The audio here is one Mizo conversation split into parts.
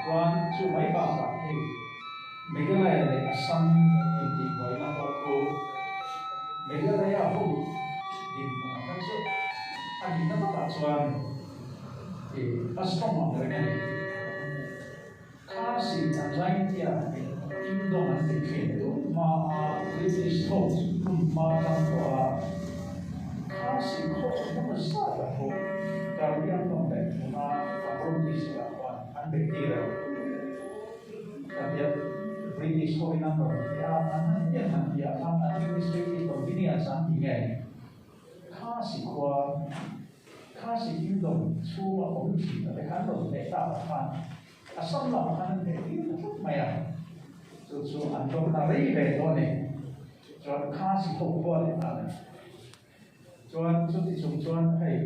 Chuan chu mai bakah hei Meghalaya leh Assam intihbuaina pawh khu Meghalaya ho dinhmun ang khan chu a nihna takah chuan a strong ang reng a ni. Khasi an Jaintia Kingdom an tih thin tun hma a British ho hun hma tang tawh a, Khasi khaw emaw zat a pawh Karbi Anglong leh tuna Kamrul district ah khuan an beih tir a. Khatia British ho in an rawn ti a, an han hian han ti ah khan administrative convenience an ti nge Khasi khua Khasi Kingdom chhunga awm thin a te khan rawn hneh tak ah khan Assam lamah khan an hneh tir ta tlat mai a, chu chu an rawtna rei ve tawh a ni. Chuan Khasi ho khua leh nghal a ni. Chuan chuti chung chuan hei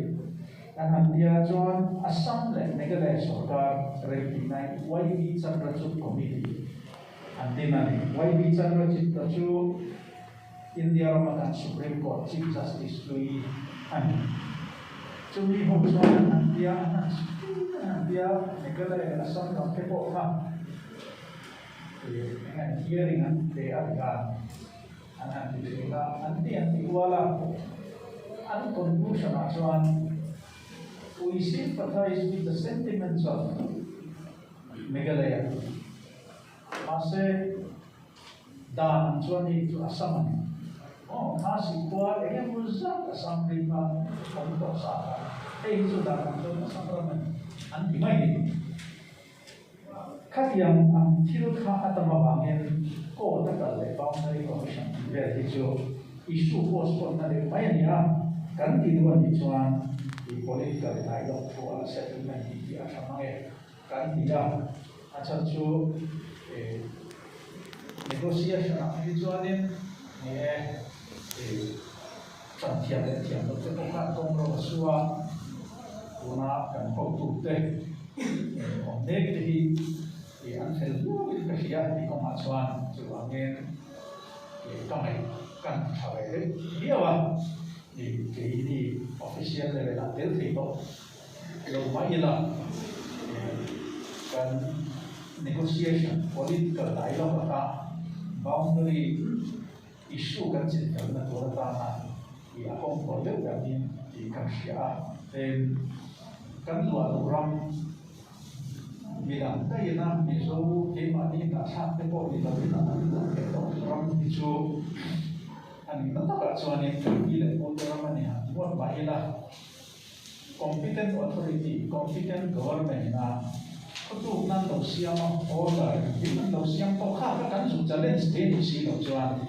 kan han tia chuan Assam leh Meghalaya sorkar rei tihnain YV Chandrachud Committee an din a ni. YV Chandrachud chu India rama kan Supreme Court Chief Justice hlui a ni. Chumi ho chuan an han tia, an han chhut an han tia, Meghalaya leh Assam lam te pawh kha eng an hearing an pe a ti khan an han ti thin a, an ti an ti kual a, an conclusion ah chuan We sympathize with the sentiments of Meghalaya. Mahse, dan ang chuan hei chu Assam a ni. Aw, Khasi khua eng emaw zat Assam ri kha awm tawh sa kha. Hei hi chu dan ang chuan Assam ram a ni, an ti mai ni. Khatiang ang thil kha a tam avangin court a kal leh Boundary Commission tih vel hi chu issue postpone na deuh mai a ni a, kan ti duh a nih chuan i political dialogue thu a settlement tih hi a tha mang e. Kan ti a, a chhan chu negotiation ah hi chuanin ni e tan thiam leh thiam loh te pawh khan kawng ro a su a, tuna kan hotute awm mek te hi an fel viau in ka hria tih kawngah chuan chuvangin ka ngaih kan tha ve deuh viau a, keini official level ah tel thei tawh. Lo mai ila, kan negotiation, political dialogue ata boundary issue kan chinfelna tur atana i a kawngkawi deuh dangin tih kan hria a. Tin, kan luah loh ram midang daihina Mizo keimahni hnahthak te pawh ni lovin an luah theih loh ram hi chu a nihna takah chuanin kan pi leh pute ram a ni han ngawt mah ila. Competent authority, competent government ina khawtuk nan lo siam a, order engkim an lo siam tawh kha kha kan zuk challenge thei ni si lo chuan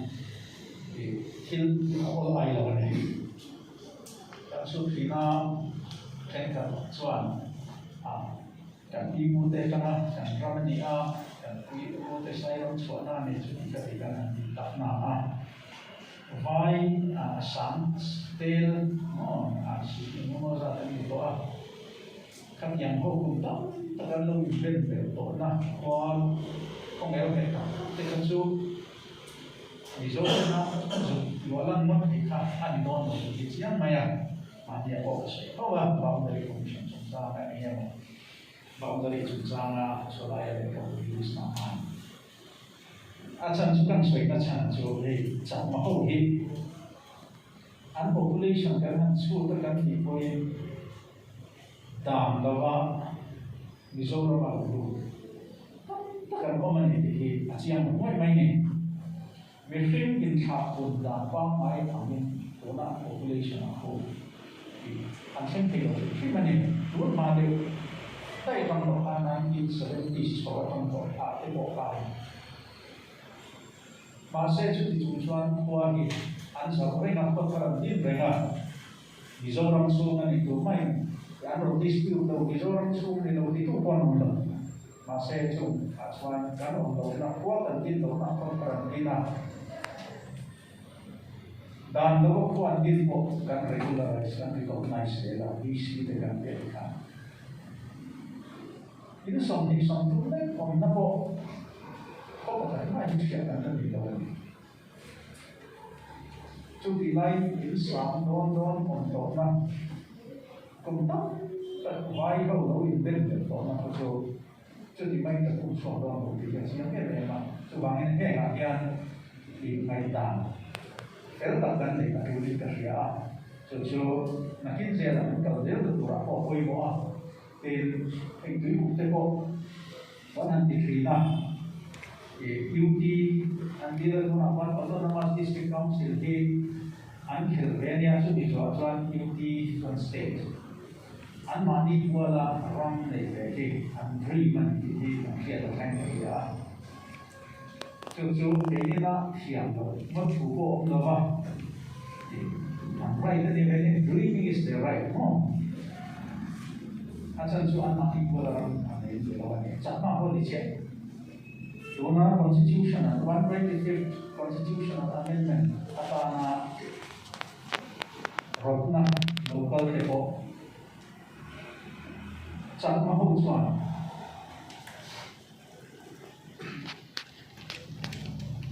thil a awl ai lo a ni. Kan chhut thin a, thenkhat chuan kan pi pute atanga kan ram a ni a, kan pi pute sai ram chhuahna a ni chu tih ka ti kan han tih tak na a. Vai sang tel maw a si eng emaw zat an ni tawh a, khatiang ho kum tam tak an lo inven ber tawhna khual khawngel nghet tak tak te kha chu Mizoram zuk luah lan ngawt thei kha a ni dawn lo tih chiang mai a, mahnia pawh ka sawi fo a, Boundary Commission chungchanga eng emaw Boundary chungchanga sawlaia lehkhabu release na khan. A chhan chu kan sawina chhan chu hei chakma ho hi an population kan han chhut a kan tih pawhin dan lova Mizoram a lo lut tam tak an awm a ni tih hi a chiang lo ngawih mai ni. Mihring inthlah hun dan pangngai angin tuna an population ah ho hi an thleng thei lo hrim hrim a ni. Tun hma deuh daih atang tawh khan 1970s chho atang tawh ah te pawh khan mahse chuti chung chuan khua hi an zauh reng a, khua thar an din reng a, Mizoram chhung a ni tur maiin an rawn dispute lo, Mizoram chhung ni lo ti tu pawh an awm lo. Mahse chung ah chuan kan awm lohna khua kan din lohna khua thar an din a. Dan lo a khuan din pawh kan regularize, kan recognize zel a, VC te kan pek kha. In 20 30 lek awmna pawh khaw pakhat mai hi hriat kan la ni lo a ni. Chutih laiin in sang dawn dawn awm tawhna kum tam tak vai ho lo inbel ber tawhna kha chu chuti. engmah in kan um chhuak dawn lo tih hi a chiang em em a. Chuvangin hengah hian ih ngaihdan fel tak kan neih a tulin ka hria a, chu chu nakin zelah kan kal zel duh turah pawh a pawimawh a, tin heng tuikuk te pawh kan han ti thin a, ih UT an ti leh tunah khuan Autonomous District Council hi an khelh ve a nia, chumi zawhah chuan UT chuan State. Anmahni kuala ram nei ve hi an dream a ni tih hi kan hriat a thleng thei a. Chu chu keinina thiam loh ngawt thu pawh awm lo va, tih an right a ni ve ni, dreaming is their right maw? A chhan chu anmahni kuala ram an nei ve lo a ni. Chakma pawh ni chiah. Tuna Constitution-a 125th Constitutional Amendment atana rawtna lo kal te pawh chakma ho chuan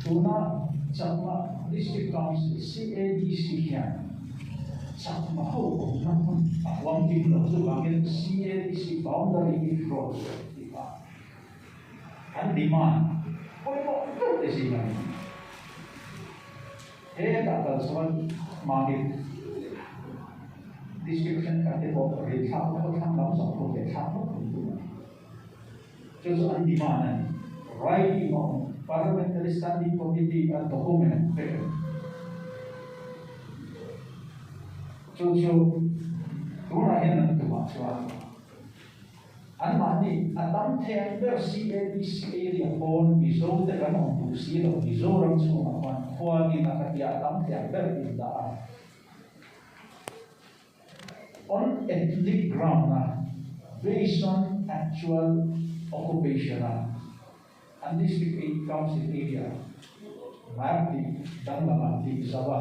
tuna chakma District Council, CADC, hian chakma ho awmna hmun a huam kim lo chuvangin CADC boundary hi draw tur tih a an demand pawimawh ber te zing a ni. Hetah kal chuan mahni district thenkhat te pawh rin thlak pawh thlang lam zawng pawh leh thlak ngawt thung tur a ni. Chu chu an demand a ni. Writing a awm, Parliamentary Standing Committee a document vek a ni. Chu chu tunah hian an tumah chuan Anmahni a tam thei ang ber CADC area pawn Mizo te kan awm duh si lo, Mizoram chhungah khuan khuanin a ka tia a tam thei ang ber in dah a. On ethnic ground a based on actual occupation a an district council area ngai tih danglam a tih zauh a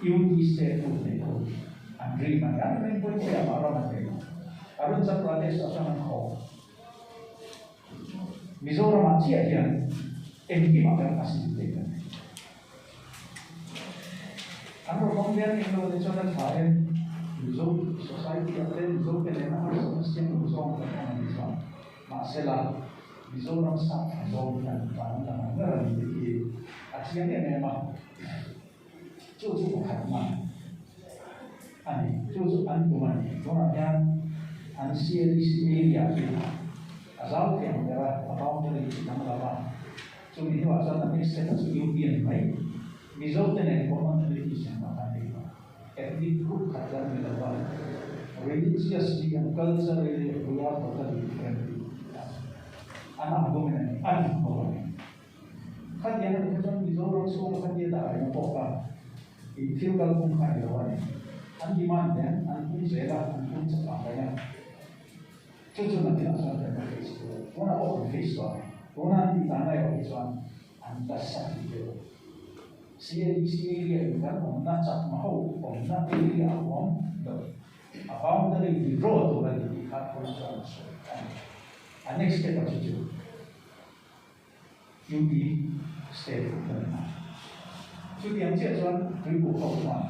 UT state hun nei ho an dream a ni. An ring pawhin siam ah ram an nei lo. Arunachal Pradesh ah chuan an khawm. Mizoram ah chiah hian engkim ah kan facilitate a ni. An rawn awm ve a nih lo ni chuan a tha em? Mizo society ah te Mizo te nena harsatna siam duh zawng kan awm a nih chuan Mahsela, Mizoram sap tha zawng hian kan la ngar ngar a ni tih hi a chiang em em a. Chu chu pakhatna a ni. Chu chu an tum a ni. Tunah hian an CADC area hi a zau thei ang ber a, a boundary hi danglam a. Chumi hnuah chuan a next step-ah chu UP a ni mai. Mizote nen commonalities engmah kan nei lo. Ethnic group khat kan ni lo va, religiously and culturally we are totally different tih an argument a ni, a dik bawk a ni. Khatiang a nih kha chuan Mizoram chhunga khatia dah reng pawh kha ih thil kalphung kha a ni lo a ni. An demand nen an pung zel a, an pung chak ang reng a. Chu chu nakinah chuan kan la face tur a ni. Tunah pawh kan face tawh a ni. Tuna an tih dan erawh hi chuan an la sa tih deuh a ni. CADC area in kan awmna chakma ho awmna area a awm lo. A boundary ti draw tur a ni tih kha tunah chuan an sawi a ni. A next step a chu chu UP state a ni a. Chutiang chiah chuan Tuipui ho chuan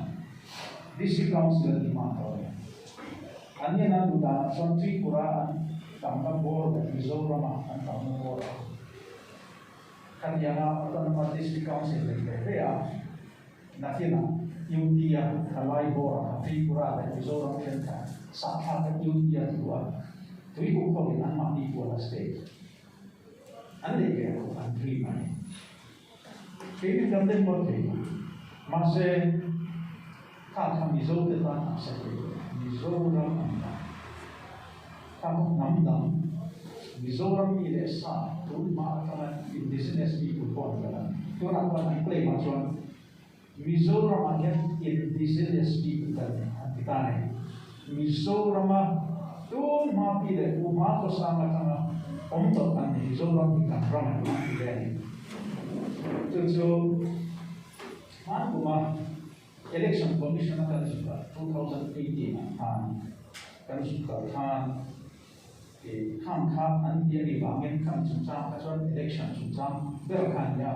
District Council an demand tawh a ni. An nen an duh danah chuan Tripura an tamna bawr leh Mizorama an tamna bawr a. Khatianga Autonomous District Council nei ve ve a, nakinah UT-a thalai bawra kha Tripura leh Mizoram thenkhat sahthlaka UT-a thu a tui uk hovin anmahni kuala state an nei ve ang an dream a ni. Keini kan dem ngawt thei lo. Mahse, kha kha Mizote tan accept thei lo. Mizoram an ta. Kha kha hnam dang, Mizoram mi leh sa tun hma atanga indigenous people pawh an kal a. Tunah chuan an claim ah chuan Mizoramah hian indigenous people kan ni an ti ta a ni. Mizorama tun hma pi leh pu hma khawsang atanga awm tawh an ni. Mizoram hi kan ram a ni an ti ve a ni. Chu chu hmankuma Election Commission a kan zuk a, 2018 ah khan kan zuk kal khan i khang kha an ti a nih vangin khang chungchang kha chuan election chungchang ber kha a ni a.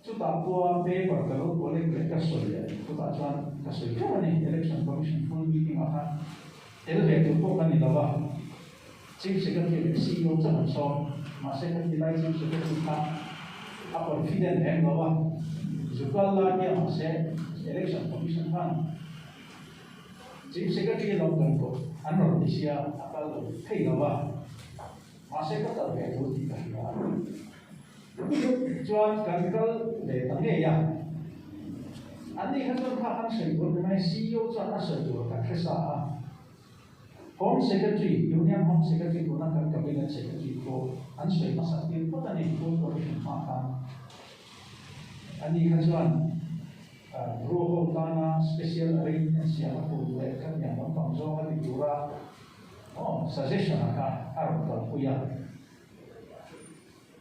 Chutah pawha paper ka lo collect leh ka sawi leh chutah chuan ka sawi teuh a ni. Election Commission full meeting ah khan tel ve tur pawh ka ni lo a. Chief Secretary leh CEO chauh an sawm. Mahse khati lai Chief Secretary kha a confident em lo a, zu kal lai nia mahse Election Commission khan Chief Secretary lo kan koh an rawn ti sia a kal lo thei lo a, mahse ka kal ve tur tih ka hria a. Chuan kan kal ve ta ngei a, an ni kha chuan kha han sawi tur ni mai, CEO chuan a sawi tur kan hre sa a. Home Secretary, Union Home Secretary tuna kan Cabinet Secretary pawh an sawi hmasa tir phawt a ni, full coalition hma khan. Ani kha chuan Bru ho tana special arrangement siam a tul leh khatiang lampang zawng a ti tura suggestion a kha a rawn kalpui a.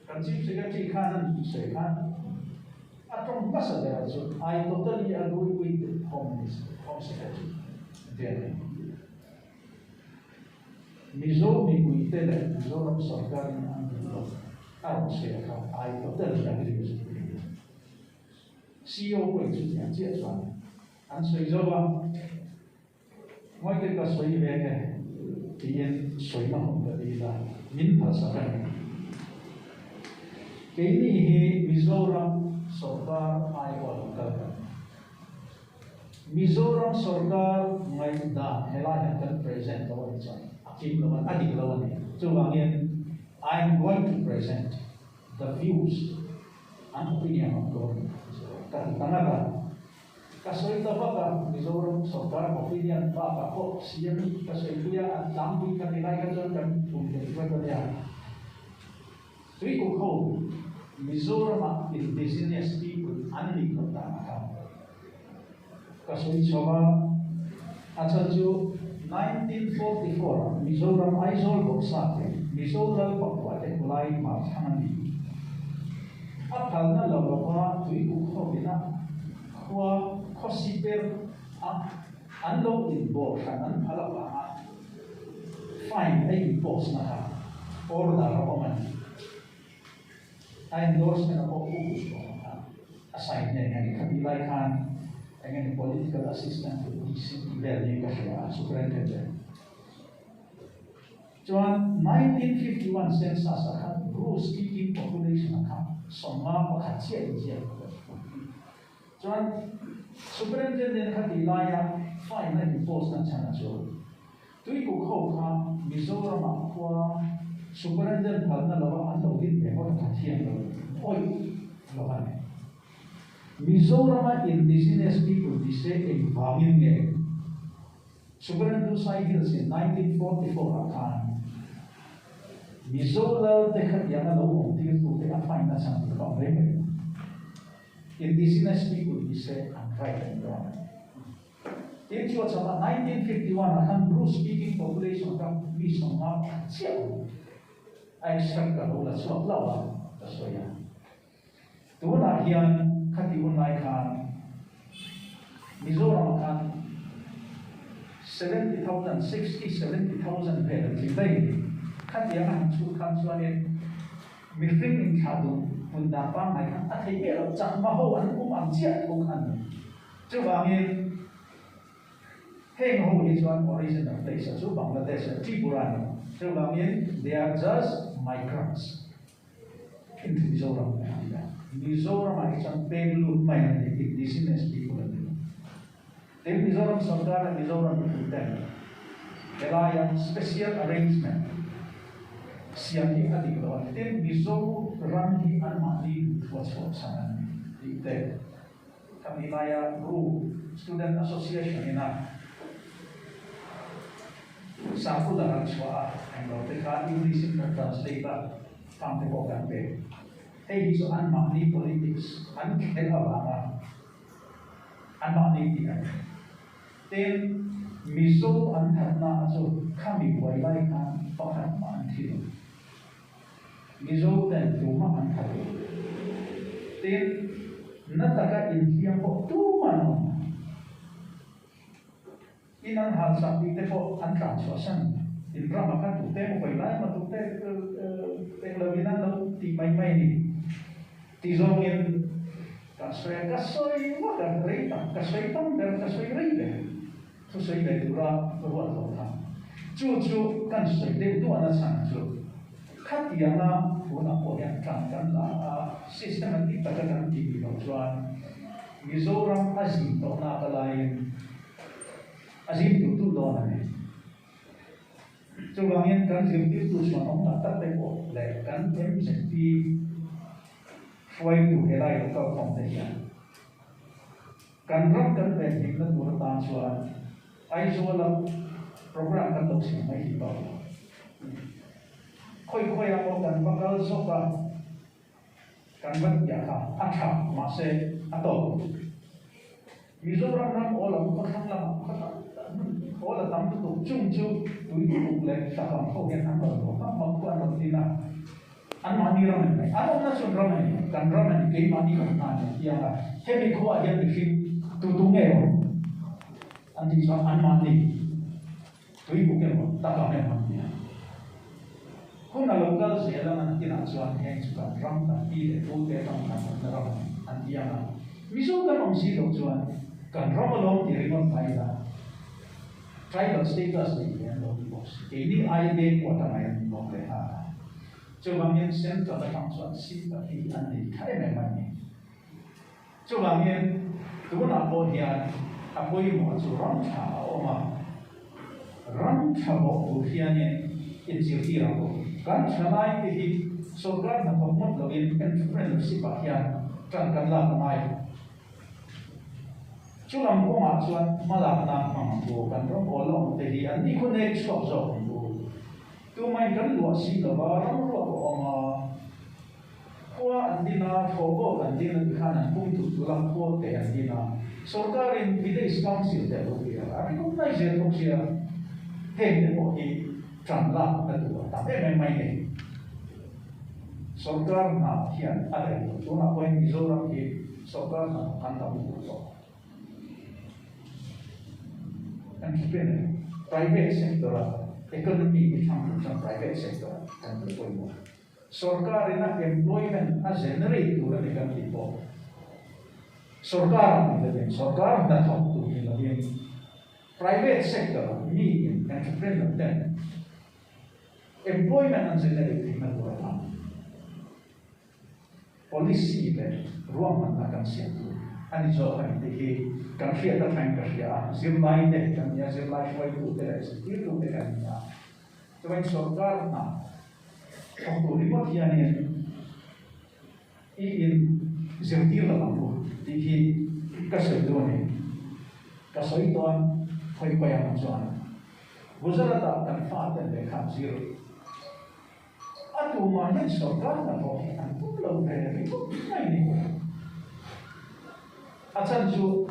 Kan Chief Secretary khan a nih sawi khan a tawng hmasa ber chu I totally agree with Home Minister, Home Secretary ti a ni. Mizo mipuite leh Mizoram sorkarin an duh lo a rawn sawi a kha I totally agree with ti a ni. CEO pawhin chutiang chiah chuan an sawi zo a. Ngawi ka sawi ve nge tiin sawina hun ka dil a, min phalsak a ni. Keini hi Mizoram sorkar aiawh lo kal kan ni. Mizoram sorkar ngaihdan helai hian kan present lo a ni chuan a kim lo a ni, a dik lo a ni. Chuvangin I am going to present the views and opinion of government ka ti ta ngat a. Ka sawi ta vak a, Mizoram sorkar opinion bakah pawh CM ka sawi pui a, an tlangpui kha ti lai kha chuan kan tum leh vek a nia. Tuikuk ho Mizoramah indigenous people an nih loh dan a kha ka sawi chho a, a chhan chu 1944 ah Mizoram Aizawl bawksa te Mizo lal pakua te khulai hmar thlang a ni. A phalna lo lova tuikuk ho ina khua khawsi per a an lo inbawr hran an phal avanga fine a impose na kha order a awm a ni. A endorsement a pawh Pu Pushpawng kha a sign nghe nghe a ni. Khatih lai khan eng nge ni political assistant to DC tih vel niin ka hria a, superintendent. Chuan 1951 census ah khan Bru speaking population ah khan 51 chiah inziak a ni. Chuan Superintendent kha tih laia fine a impose na chhan a chu Tuikuk ho kha Mizoram ah khua Superintendent phalna lova an lo din ve ngawt a kha thiam lo awih lo a ni. Mizoram a indigenous people ni se engvangin nge Supreme Lusai Hills in 1944 ah khan Mizo lal te khatiang a lo awm tir tu te a fine a chhan tur a awm reng reng a. Indigenous people ni se an right an dawn a ni. Tin chu a cham a 1951 ah khan Bru speaking population kha mi 51 chiah awm a extract ka lo la chhuak hlauh a ka sawi a. Tunah hian khati hun lai khan Mizoramah khan 70,000, 60, 70,000 vel an tling daih a ni. Khatiang a han chhut khan chuanin mihring inthlah duh hmun dan pangngai khan a theih miah loh, chakma ho an um ang chiah thu kha an ni. Chuvangin heng ho hi chuan original place a chu Bangladesh a Tripura a ni. Chuvangin they are just migrants. Into Mizoram a ti a, Mizoram ah hi chuan pem lut mai an ni, indigenous people an ni lo. Tin, Mizoram sorkar leh Mizoram mipui ten helaia special arrangement siam hi a dik lo a ni. Tin, Mizoram hi anmahni duhthua chhuah chhan an ni tih te khami laia Bru Student Association ina Circular an chhuah a, englo te kha English in kan translate a, fund te pawh kan pe. Hei hi chu anmahni politics an khelh avanga anmahni tih a ni. Tin, Mizo an thatna a chu khami buai lai khan pakhat mah an thi lo. Mizo ten tumah an that lo. Tin, na taka inhliam pawh tumah an awm lo. In an hal chak tih te pawh an tlan chhuah san. In ramah khan tute emaw hawi lai emaw tute eng lo in an lo tih mai mai a ni. Ti zawngin ka sawi a, ka sawi vak a, rei tak ka sawi tam ber, ka sawi rei ber, thusawi ve tura ruat lo kha. Chu chu kan sawi deuh duah nachhan chu khatianga tunah pawh hian tan kan la a, systematic taka kan tih ni loh chuan Mizoram a zin tawh nak a laiin a zin tur tur dawn a ni. Chuvangin kan zirtirtu chhuan awm tak tak te pawh leh kan MZP hruaitu helai lo kal khawm te hian kan ram kan venhimna tur atan chuan Aizawla program kan lo siam mai hi tawh lo. Khawi khawiah pawh kan va kal zawk a, kan va tiah kha a tha mahse a tawp. Mizoram ram awl ang khawthlang lamah khaw tam tak hmun awl a tam lutuk chung chu tui tuk leh takam ho hian an rawn luah hmak hmak khuan rawn din a, anmahni ram a ni mai. An awmna chuan ram a ni, kan ram a ni, keimahni kan hna a ni an ti ang a, hemi khuaah hian mihring tu tu nge awm an tih chuan anmahni tui buk emaw takam emaw an ti a. Hun a lo kal zel ang an tinah chuan heng chu kan ram kan pi leh pu te atang kan awmna ram an ti ang a, Mizo kan awm si loh chuan kan ram alawm ti ringawt mai ila tribal status neih ve an lo ni bawk si, keini aia beng kuat a ngai an ni bawk leh nghal a. Chuvangin central atang chuan sympathy an nei tha em em a ni. Chuvangin tunah pawh hian a pawimawh chu ram tha a awm a, ram tha bawh tur hianin inzirtir ang u. Kan thalai te hi sorkar hnathawk ngawt loin entrepreneurship ah hian tan kan lak a ngai. Chulam kawngah chuan hmalak nan hmang ang u, kan ram awl a awm te hi an ni khu nek chhuak zawk ang u. Tumain kan luah si lova ram ruak a awm a. Khua an din a, thlawhbawk an din a ti khan an pum tuk tul a, khua te an din a. Sorkarin Village Council te a lo pe a, a recognize zel bawk sia. Heng te pawh hi tan lak na tur a tam em em mai nei. Sorkar hna hian a daih lo. Tunah pawhin Mizoram hi sorkar hna kan tam lutuk tawh. Entrepreneur, private sector a economy ti thang tur chuan private sector kan ti pawimawh. Sorkar ina employment a generate tur a ni kan tih pawh sorkar ang ni lovin, sorkar hnathawk tur ni lovin private sector ah mi in entrepreneur ten employment an generate theihna tur atan policy leh ruahmanna kan siam tur a ni zawk a ni tih hi kan hriat atangin ka hria a, zirlai te kan ni a, zirlai hruaitu te leh zirtirtu te kan ni a, chuan sorkar hna Thawk tur ringawt hianin i in zirtir lo ang u tih hi ka sawi duh a ni. Ka sawi tawn khawi khawi ang chuan Gujarat-ah kan fate lehkha an zir. A tumah hian sorkar hnathawk hi an tum lo ve ringawt mai ni. A chhan chu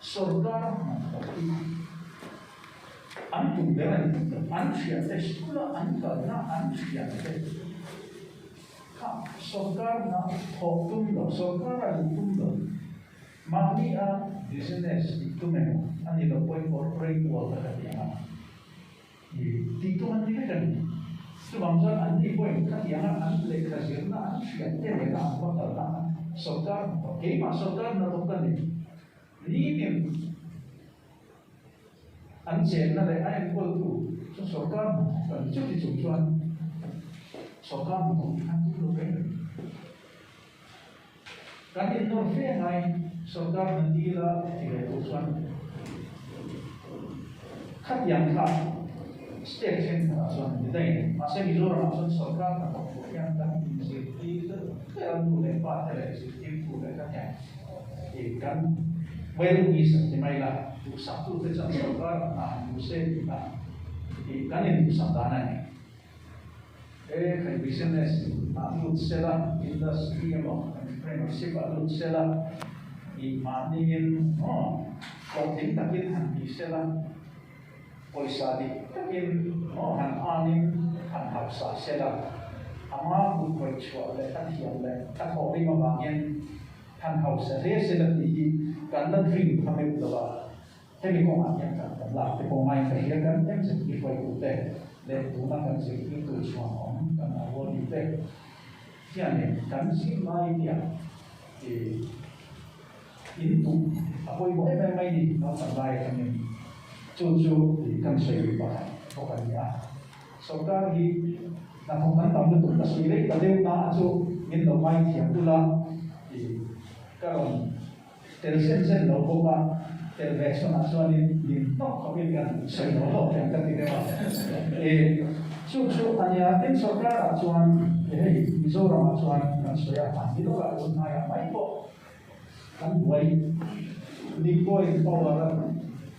sorkar hnathawk hi An tum ber a ni tih lo. An thiante school-a an kalna an thiante kha sorkarna thawh tum lo, sorkara luh tum lo, mahni a business tih tum emaw a ni lo pawhin corporate world a ka ti ang a, i tih tum an ni vek a ni. Chuvang chuan anni pawhin khatianga an lehkha zirna an thiante nena an va kalna sorkar hnathawk, keimah sorkar hnathawk ka ni, nitin, An chenna leh a enkawltu chu sorkar hnathawk a ni. Chuti chung chuan sorkar hnathawk hi khan tum lo reng reng. Kan innawr fe ngaiin sorkar hna dila ti ve tur chuan khatiang kha state thenkhatah chuan a ni daih a ni. Mahse Mizoramah chuan sorkar hnathawk tur hian kan inzirtir ber a, nu leh pa te leh zirtirtu leh kan hian. Kan well wisher ti mai la, duhsaktute chuan sorkar hna han duh se tih kha kan induhsak dan a ni. He khai business ah lut sela, industry emaw entrepreneurship ah lut sela, ih mahniin maw hlawhtling takin han ti sela, pawisa dik takin maw han anin han hausa sela, ama kut khawih chhuah leh a thiam leh a thawhrim avangin Han hausa hle se la tih hi kan la dream kha meuh lo a, hemi kawngah hian kan kan lak te pawh ngaiin ka hria kan MZP hruaitute leh tuna kan zirtirtu chhuan awm kan awardee te hianin kan zirlai tia i in tum a pawimawh em em mai ni naupang lai atangin chu chu kan sawi rih pakhat. bawk a ni a. Sorkar hi hnathawk kan tam lutuk ka sawi rei ta deuh na a chu min lo ngai thiam ula tih ka rawn tel zen zen lo bawk a, tel ve chhunah chuanin min hnawk khawpin kan sawi lo hlawk hian ka ti deuh a. Ih chu chu a nia, tin sorkarah chuan hei Mizoramah chuan kan sawi a, mahni lawkah tun hnaiah mai pawh Kan buai Bitcoin power a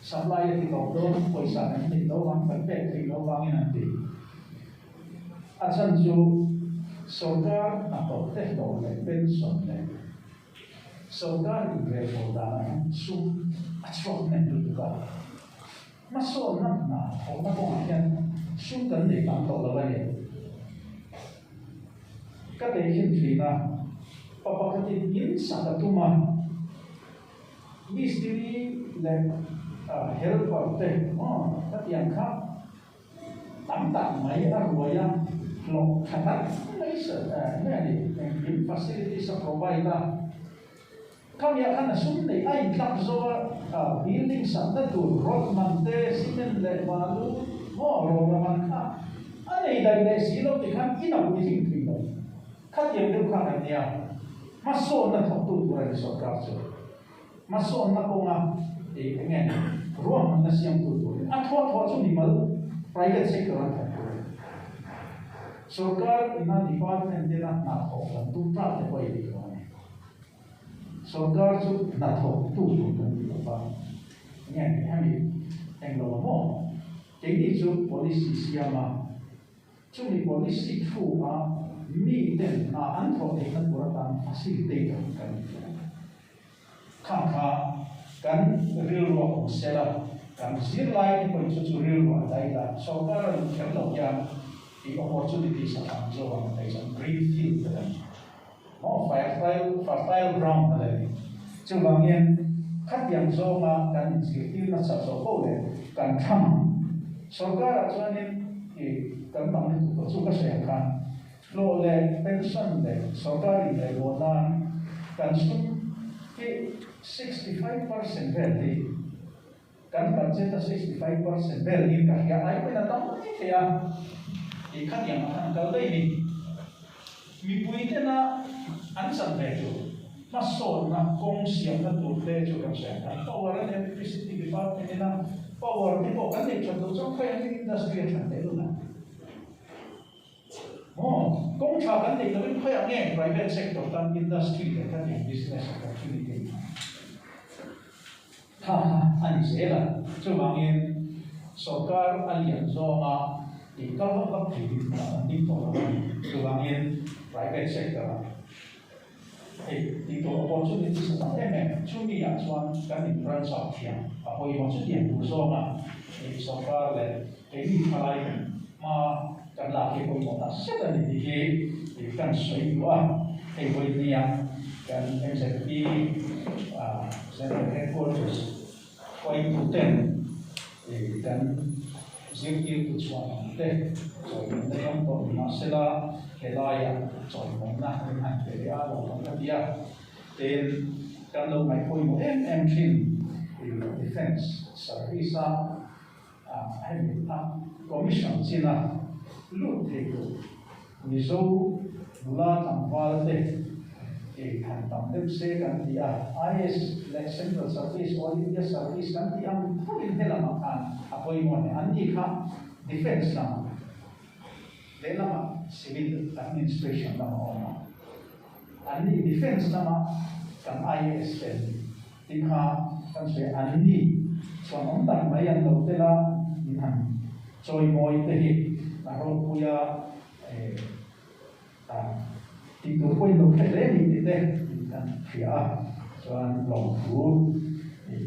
supply a ti tawp dawn, pawisa kan hnih lo vang, kan pek theih lo vangin an ti. A chhan chu sorkar hnathawk te hlawh leh pension leh sorkar inrelbawl danah hian sum a chhuak hnem lutuk a. Hmasawnna hna thawhna kawngah hian sum kan nei tam tawh lo a ni. Ka tehkhin thin a, pa pakhatin in sak a tum a, mistiri leh helper te maw ka ti ang kha tam tak mai a ruai a, hlawh tha tak mai nge a ni, engkim facilities a provide a. Khamiah khan a sum neih a intlak zo a, building sakna tur rod man te, cement leh balu maw rawra man kha a nei daih leh si lo ti khan in a puitling thei lo. Khatiang deuh kha kan nia, hmasawnna thawktu tur a ni sorkar chu. Hmasawnna kawnga eng nge ruahmanna siamtu turin a thuah thuah chu mimal private sector an thawk tur a ni. Sorkar ina department tena hna thawk kan tum tlak te pawh i dik lo a ni. Sorkar chu hnathawk tu tur kan ti lo va, enge ni hemi eng lo a maw? Keini chu policy siam a, chumi policy thu a mi ten hna an thawh theihna tur atan facilitator kan ti a. Kha kha kan rilru a awm sel a, kan zirlai te pawhin chu chu rilru a dai la, sorkar a luh kher lo hian i opportunities a tam zawk ang tih chuan green field te kan ti. Maw fertile fertile ground a la ni. Chuvangin khatiang zawnga kan inzirtir nasa zawh poh leh kan thlang sorkarah chuanin i kan dang lutuk tawh chu ka sawi ang khan hlawh leh pension leh sorkar inrelbawl nan kan sum hi 65% vel hi kan budget a 65% vel hi ka hria ai pawhin a tam mai thei a i khatiang ah khan a kal daih ni. Mipui tena an chan ve tur hmasawnna kawng siamna tur te chu kan hria kan power and electricity department ina power te pawh kan neih that loh chuan khawi ang industry a that leh lun ang maw kawng tha kan neih lohin khawi ang nge private sector tan industry leh khatiang business opportunity Tha kha a ni zel a, chuvangin sorkar a lian zawnga tih kal vak vak thei ding hmunah kan ding tawh lo a ni. Chuvangin private sector ah hei tih tur opportunities a tam em em, chumi ah chuan kan in branch out thiam a pawimawh chutiang tur zawnga hei sorkar leh keini thalai kan hma kan lak hi pawimawh tak zet a ni tih hi kan sawi duh a, hei vawinia kan MZP Central Headquarters huaituten kan zirtirtu chhuah ang te chawimawina dawng tawh ni mahsela helaiah chawimawina min han pe leh a lo kan ka ti a, tin kan lo ngaih pawimawh em em thin Defence Service a hemi a Commission china lut thei tur Mizo nula tlangval te ei han tam deuh se kan ti a, IAS leh Central Service, All India Service kan tih ang thovin helamah khan a pawimawh hle. An ni kha Defence lamah lehlamah Civil Administration lamah a awm a, an ni Defence lama kan IAS te an ni tih kha kan sawi a, an ni chuan awm tak mai an lo tel a, min han chawimawi te hi a ropui a, tih tur pawhin lo hre hle ni tih te kan hria a, chuan lawmthu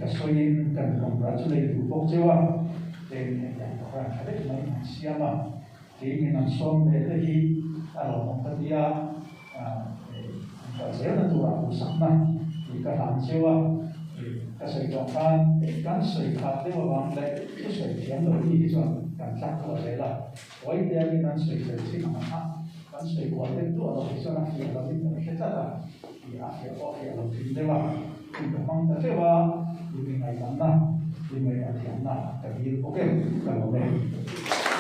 ka sawiin kan congratulate duh bawk cheu a, heng hetiang program tha deuh mai an siam a, kei min an sawm ve te hi a lawmawm ka ti a, an kal zelna turah duhsakna tih ka hlan cheu a, ka sawi tawh khan kan sawi khat deuh avang leh thusawi thiam lo mi hi chuan kan tlak duah zel a. Huai te angin an sawi fel thin ang a, kan sawi kual deuh duah loh hi chuan a fiah lovin kan hre tlat a, tih a fiah pawh a fiah lo thin deuh a, hun ka hmang ta teuh a, in mi ngaihdanna I ngaih a thiamna ka dil bawk e, ka lawm e.